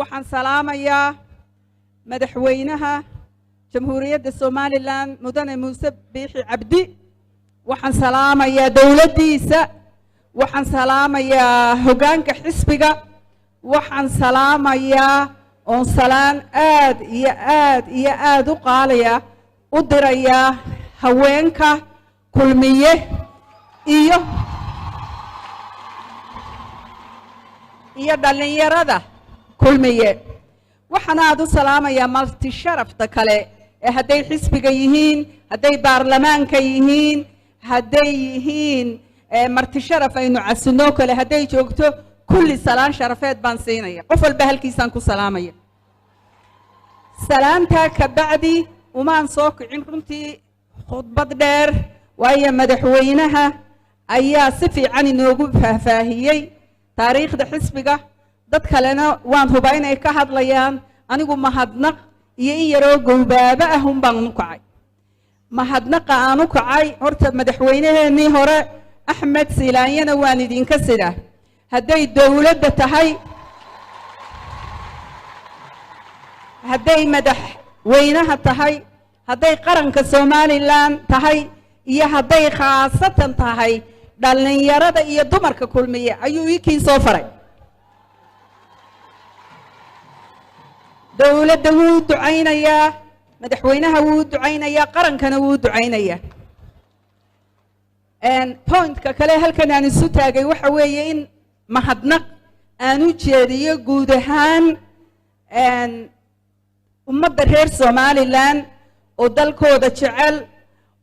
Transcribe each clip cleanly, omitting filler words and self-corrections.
Waxaan salaamayaa madaxweynaha Jamhuuriyadda Somaliland, Mudane Muuse Biixi Cabdi. Waxaan salaamayaa dowladdiisa. Waxaan salaamayaa hoggaanka xisbiga. Waxaan salaamayaa oon salaan aad iyo aad iyo aad u qaalaya u dirayaa haweenka Kulmiye iyo dhallinyarada Kulmiye. Waxaan aad u salaamayaa marti sharafta kale ee hadday xisbiga yihiin, hadday baarlamaanka yihiin, hadday yihiin marti sharaf aynu casinoo kale hadday joogto, kulli salaan sharafeed baan siinaya. Qof walba halkiisaan ku salaamaya. Salaantaa ka bacdi, umaan soo kicin runtii khudbad dheer, waayo madaxweynaha ayaa si fiican inoogu faahfaahiyey taariikhda xisbiga. Dad kalena waan hubaa inay ka hadlayaan. Anigu mahadnaq iyo in yaroo gowbaabo ah un baan u kacay. Mahadnaqa aan u kacay, horta madaxweynaheennii hore Axmed Siilaanyana waan idinka sidaa, hadday dowladda tahay, hadday madaxweynaha tahay, hadday qaranka Somaliland tahay iyo hadday khaasatan tahay dhallinyarada iyo dumarka Kulmiye ayuu iikii soo faray. Dowladda wuu ducaynayaa, madaxweynaha wuu ducaynayaa, qarankana wuu ducaynayaa. Pointka kale halkan aan isu taagay waxa weeye in mahadnaq aan u jeediyo guud ahaan ummadda reer Somaliland oo dalkooda jecel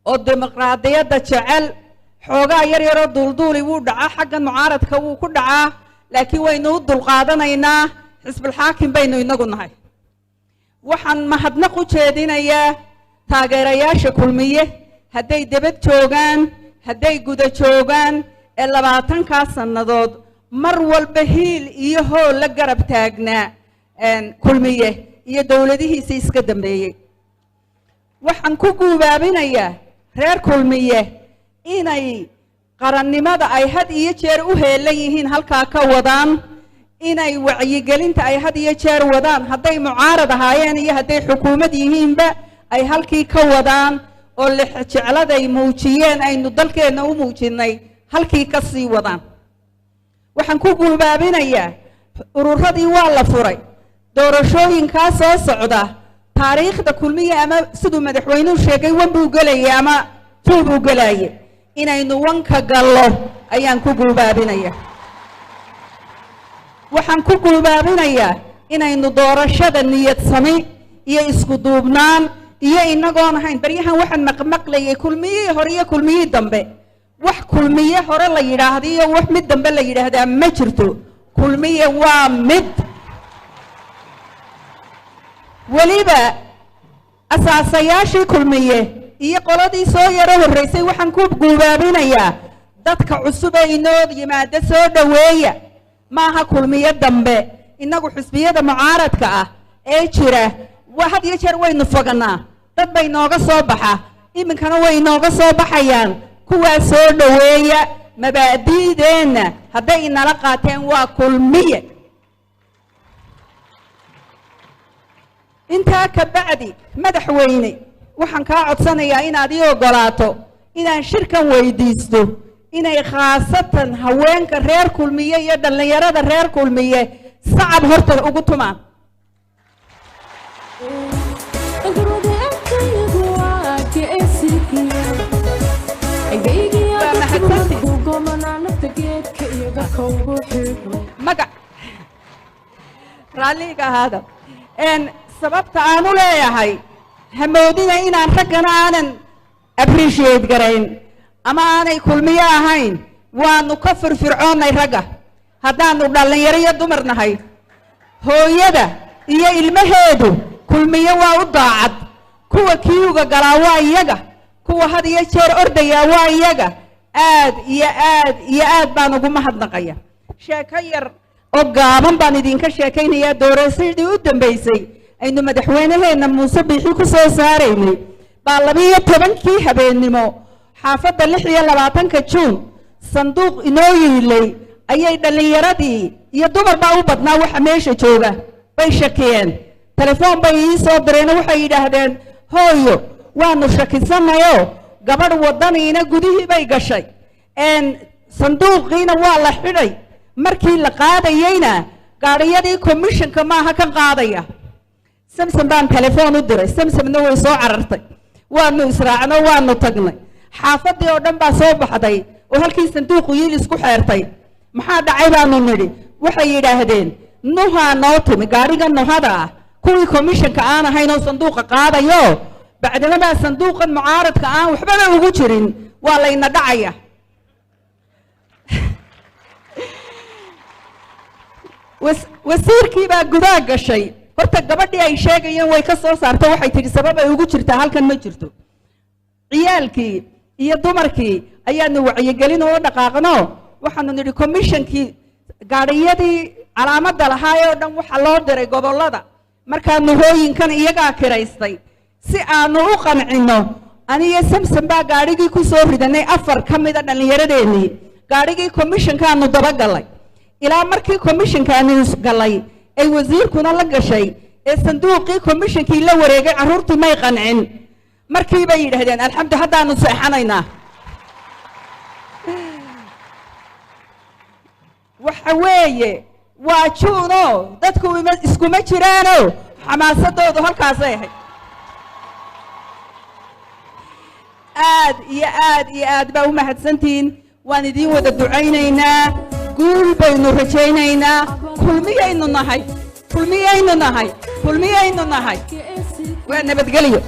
oo dimuqraadiyadda jecel. Xoogaa yar yaroo duulduuli wuu dhacaa, xaggan mucaaradka wuu ku dhacaa, laakiin waynu u dulqaadanaynaa, xisbulxaakim baynu inagu nahay. Waxaan mahadnaq u jeedinayaa taageerayaasha Kulmiye, hadday debad joogaan, hadday guda joogaan, ee 20-kaa sannadood mar walba hiil iyo hool la garab taagnaa Kulmiye iyo dowladihiisii iska dambeeyey. Waxaan ku guubaabinayaa reer Kulmiye inay qarannimada ay had iyo jeer u heelan yihiin halkaa ka wadaan, inay wacyigelinta ay had iyo jeer wadaan, hadday mucaarad ahaayeen iyo hadday xukuumad yihiinba, ay halkii ka wadaan oo lexjecladay muujiyeen aynu dalkeenna u muujinay halkii ka sii wadaan. Waxaan ku guubaabinayaa, ururadii waa la furay, doorashooyinkaa soo socda taariikhda Kulmiye ama siduu madaxweynuhu sheegay wan buu gelayay ama two buu gelaye, inaynu wanka gallo ayaan ku guubaabinaya. Waxaan ku guubaabinayaa inaynu doorashada niyad sami iyo isku duubnaan iyo inagoon ahayn. Baryahan waxaan maqmaqlayay Kulmiyihii hore iyo Kulmiyihii dambe. Wax Kulmiye hore la yidhaahda iyo wax mid dambe la yidhaahdaa ma jirto. Kulmiye waa mid. Weliba asaasayaashii Kulmiye iyo qoladii soo yaro horreysay waxaan ku guubaabinayaa, dadka cusub ee inoo yimaada soo dhoweeya. Maaha Kulmiye dambe. Innagu xisbiyada mucaaradka ah ee jira had iyo jeer waynu foganaa, dad bay inooga soo baxa, iminkana way inooga soo baxayaan. Kuwaa soo dhoweeya. Mabaadi'deenna hadday inala qaateen, waa Kulmiye. Intaa ka bacdi, madaxweyne, waxaan kaa codsanayaa inaad ii oggolaato inaan shirkan weydiisto inay khaasatan haweenka reer Kulmiye iyo dhallinyarada reer Kulmiye sacab horta ugu tumaan. Waa mahadsantihin. Magac raalliga ahaada. Sababta aan u leeyahay, hamoodina inaan raggana aanan appreciate garayn ama aanay Kulmiye ahayn. Waanu ka firfircoonnay ragga haddaanu dhallinyaro iyo dumar nahay. Hooyada iyo ilmaheedu Kulmiye waa u daacad. Kuwa queue-ga galaa waa iyaga, kuwa had iyo jeer ordayaa waa iyaga. Aad iyo aad iyo aad baan ugu mahadnaqaya. Sheeko yar oo gaaban baan idinka sheekaynayaa. Doorashadii u dambeysay aynu madaxweynaheenna Muuse Biixi ku soo saaraynay baa 12-kii habeennimo xaafadda 26-ka Juun sanduuq inoo yiilay ayay dhallinyaradii iyo dumar baa u badnaa waxa meesha jooga. Bay shakiyeen, telefoon bay ii soo direen. Waxay yidhaahdeen, "Hooyo, waanu shakisanayo, gabadh Waddaniina gudihii bay gashay, sanduuqiina waa la xidhay, markii la qaadayeyna gaadhiyadii commissionka maaha kan qaadaya." Samsam baan telefoon u diray, Samsamna way soo carartay. Waanu israacno, waanu tagnay. Xaafadii oo dhan baa soo baxday oo halkii sanduuqu yiil isku xeertay. "Maxaa dhacay?" baanu nidhi. Waxay yidhaahdeen, "Nuhaa noo timi, gaadhiga nuhada ah, kuwii commissionka aan ahayn oo sanduuqa qaadayo. Bacdamamaa sanduuqan mucaaradka aan waxbaba ugu jirin, waa layna dhacaya." Wasiirkii baa gudaa gashay. Horta gabadhii ay sheegayeen way ka soo saarto. Waxay tidhi, "Sabab ay ugu jirtaa halkan ma jirto." Ciyaalkii iyo dumarkii ayaanu wacyigelin oo dhaqaaqno. Waxaanu nidhi, commissionkii gaadhiyadii calaamadda lahaay oo dhan waxaa loo diray gobollada, markaa nuhooyinkan iyagaa kiraystay. Si aanu u qancinno, aniyo Samsom baa gaadhigii ku soo ridanay afar ka mida dhallinyaradeenii. Gaadhigii commissionkaanu dabagallay ilaa markii commissionkaanu gallay ay wasiirkuna la gashay ee sanduuqii commissionkii la wareegay. Carruurtii may qancin. Markii bay yidhaahdeen, "Alxamdu, haddaanu seexanaynaa." Waxa weeye waa juuno, dadku iskuma jiraano, xamaasadoodu halkaasay ahayd. Aad iyo aad iyo aad baa u mahadsantihiin. Waan idiin wada ducaynaynaa, guul baynu rajaynaynaa. Kulmiyaynu nahay, kulmiyaynu nahay, kulmiyaynu nahay. Waa nabadgelyo.